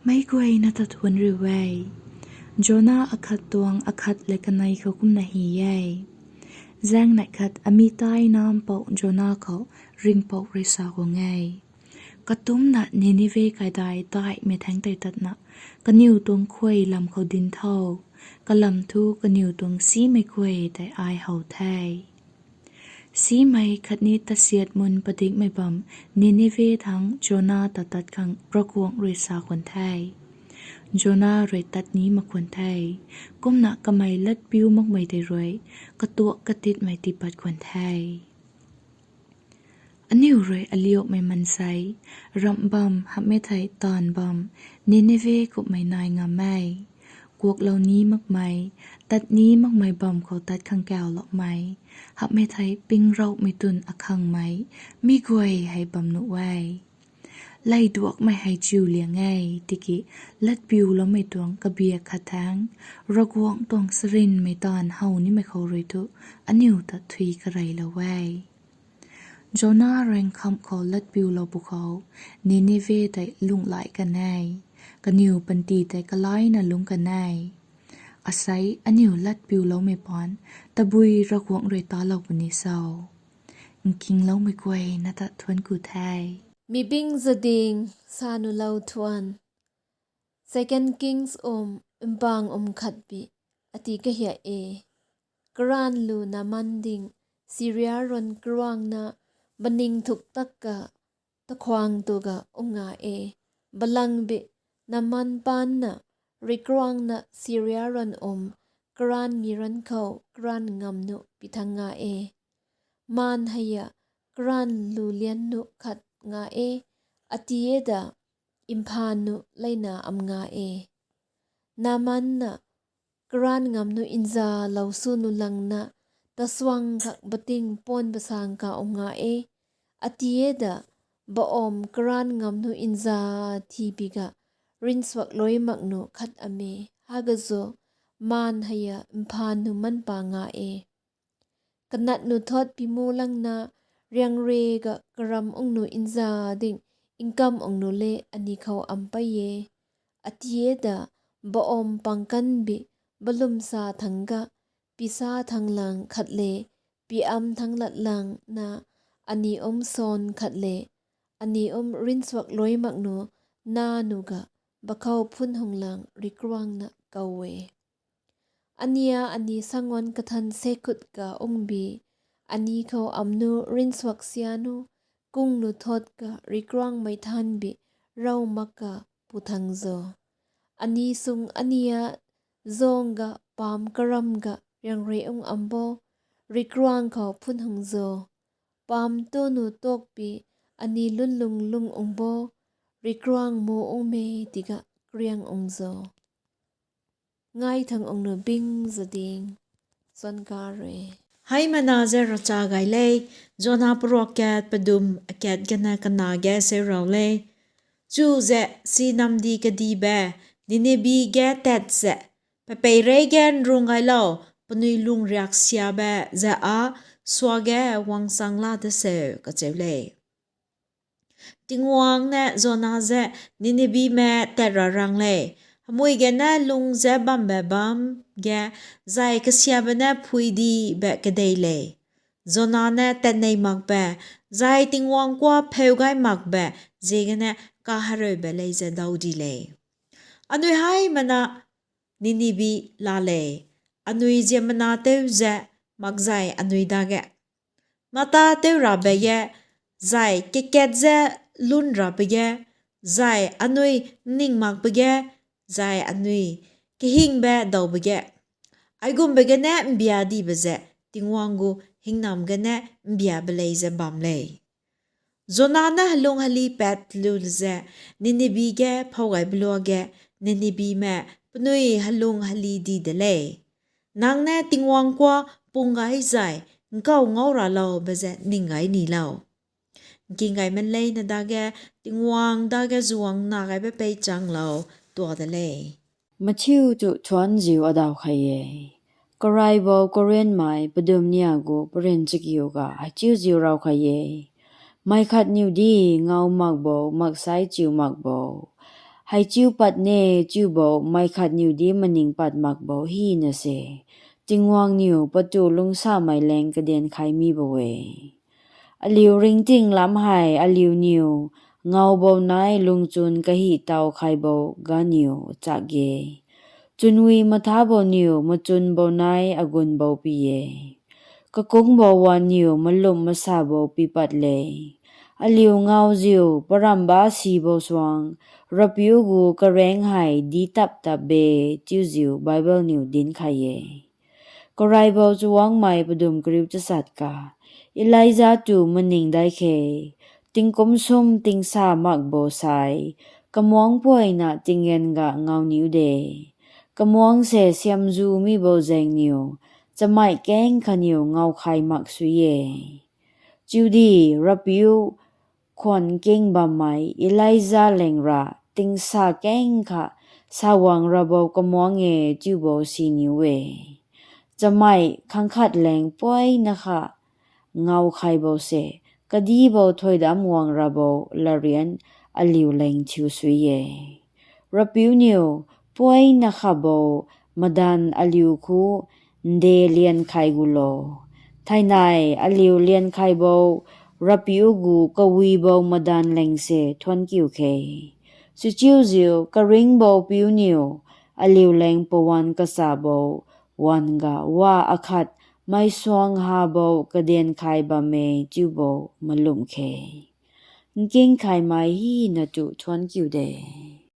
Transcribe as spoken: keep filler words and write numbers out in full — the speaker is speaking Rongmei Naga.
Meic guayna ta thuanc riu e. Jona akhat tuang akhat le kanei khou kumna hy e. Zaeng neih khat ami tai nampou Jona khou Ringhpouc rui sa guang e: Katumcna Ninive kaidai taimei thangc tei tatna kaniw tuang khuay lam khou dinc tho. Kalam thu kaniw tuang simei guay tei ai how the. Simei khatni tasiat mun padikmei bam Ninive thangc Jona ta tat khang Ravguangc rui sa khwan the. Jona rui tat ni mak khwan the. Kumna kamei latpiu makmei tei rui katuak katitmei tiipat khwan the. Aniu rui aliuhmei mansei, ramh bam hamhmei thei taanv bam, Ninive kumhmei nai ngam e. Kuaklou ni makmei, tat ni makmei bam khou tat khang kauloumei, hamhmei thei pingrouhmei twn akhangmei, mi guay hei bam nuh e. Lei duakmei hei chiu liang e, tiki latpiuloumei tuang kabiak khat thangc, Ravguangc tuang sarinmei taanv how nimei khou rui thu aniu ta thui kareylou e. Jona rui nkham khou latpiulou pwkhou, Ninive tei lunghlaic kan e, kaniw panty tei kalaina lungc kan e. Asei aniu latpiuloumei paan tabui Ravguangc rui talou puni cho? Nkingloumei guayna ta thuanc ku the. Mi bing zading sa nuhlou thuan. Second Kings um, mpang um khatbi, ati kahia e. Karanv lu Naaman ding, Syria ran karuangna baning thuk tak ka takhwang tu ga ung nga e. Balangbi Naaman paanna rikaruangna Syria ran um karanv mi ran khou karanv ngam nu pithang nga e. Maan heia karanv lu lian nu khat nga e, ati e da mphaan nu leina am nga e. Naaman na karanv ngam nu nzalou sw nu langna, tasuang khak bating paan basang ka ung nga e. Ati e da, baum karanv ngam nu nza thi pi ga, rinsuak luai mak nu khat ame, hagazo, maan heia mphaan nu man pa nga e. Kanat nu thot pi mu langna, riangre ga karam ung nu nza ding, nkam ung nu le ani khou am pei e. Ati e da, baum pang kanbi, balum sa thang ga, pi sa thang lang khat le, pi am thang lat lang na, ani um sawn khat le, ani um rinsuak luai mak nu, na nu ga, bakhou phun hung lang rikaruangna kou e. Ania ani sangwan kathan se khut ka ungbi, ani khou am nu rinsuak sia nu, kung nu thot ka rikaruangmei thanbi, rau mak ka pu thang zo. Ani sung ania zong ga paam karam ga riangre ung am bo, rikaruang khou phun hung zo. Paam tu nu tokpi, ani lunlung lung ung bo, rikaruang mu ung me tiga kariang ung zo. Ngai thang ung nu bing zading, suan ka rui. Hei mana ze racha gay le, Jona paruak kat padum akat gana kana ge seu rau le. Chu ze si namdi kadi be, Ninibi ge tat ze, papeirei ge nrung gay lou, panui lung riak sia be ze a, sua ge wang chang la ta seu kacheu le. Tingwang ne Jona ze Ninibi me tat ra rang le. Hamui ge ne lung ze bam be bam ge, zay kasia be ne phui di be kadei le. Jona ne tat nei mak be, zay Tingwang kua pheu gay mak be, ziegene kaharui be lei ze dau di le. Anui hei mana Ninibi la le, anui ziammana teu ze makzay anui dage, mata teu ra be ge, zay kakat ze lun ra be ge, zay anui ning mak be ge, zay anui kahing be dau be ge, aigum be gene mbia di be ze, Tingwang gu hingnam gene mbia be lei ze bam le. Jona na halung hali pat lu ze, Ninibi ge phou gay belua ge, Ninibi me panui halung hali di de le. Nang ne Tingwang kua pung gay zay, nkau ngau ra lou be ze ning gay ni lou. Nking gay man lei na dage, Tingwang dage zuang na gay be pei chang lou, tua de le. Mathiu tu thuanziu adau khai e. Karaibou Korinthmei padum nia gu parin chakiu ga hei chiu ziu rau khai e. Mei khat niw di ngau mak bo, maksai chiu mak bo. Hei chiu pat ne chiubou mei khatniw di maning pat makbou hina se, Tingwang niw patu lungcsamei leng kadian khai mi bo e. Aliu ringting lam hei aliu niw ngaubou nai lungchun kahi taw khaibou ganiw chak ge. Chunwi mathabo niw machunbou nai agunbou pi e. Kakungbo wan niw malum masabou pi pat le. Aliu ngauziu paramba sibou suang, Rapiu gu kareng hei di tap tap be, chiuziu Bible niw dinc khai e. Karaibou chuangmei padum kariu chasat ka. Elija tu maning dai khe. Tingkum sum tingsa makbou sai, kamuang puaina tinggen ga ngau niw de. Kamuang se siamzu mibou zaeng niw, chamei keng kaniw ngau khai mak sui e. Chiudi, Rapiu khwan king bammei Elija leng ra tingsa keng kha sawang rabou kamuang e chiubou si niw e. Chamei khang khat leng puaina kha ngau khaibou se, kadibou thuidam guang rabou larian aliu leng thiu sui e. Rapiu niw puaina khabou madan aliu khu nde lian khai gu lo. Thainai aliu lian khaibou Rapiu gu kawibou madan leng se thuan kiu khe. Sichiuziu karingbou piu niw aliu leng pawan kasabou wan ga wa akhat mei suang habou kadian khai bam e chiubou malum khe. Nking khaymei hina tu thuan kiu de.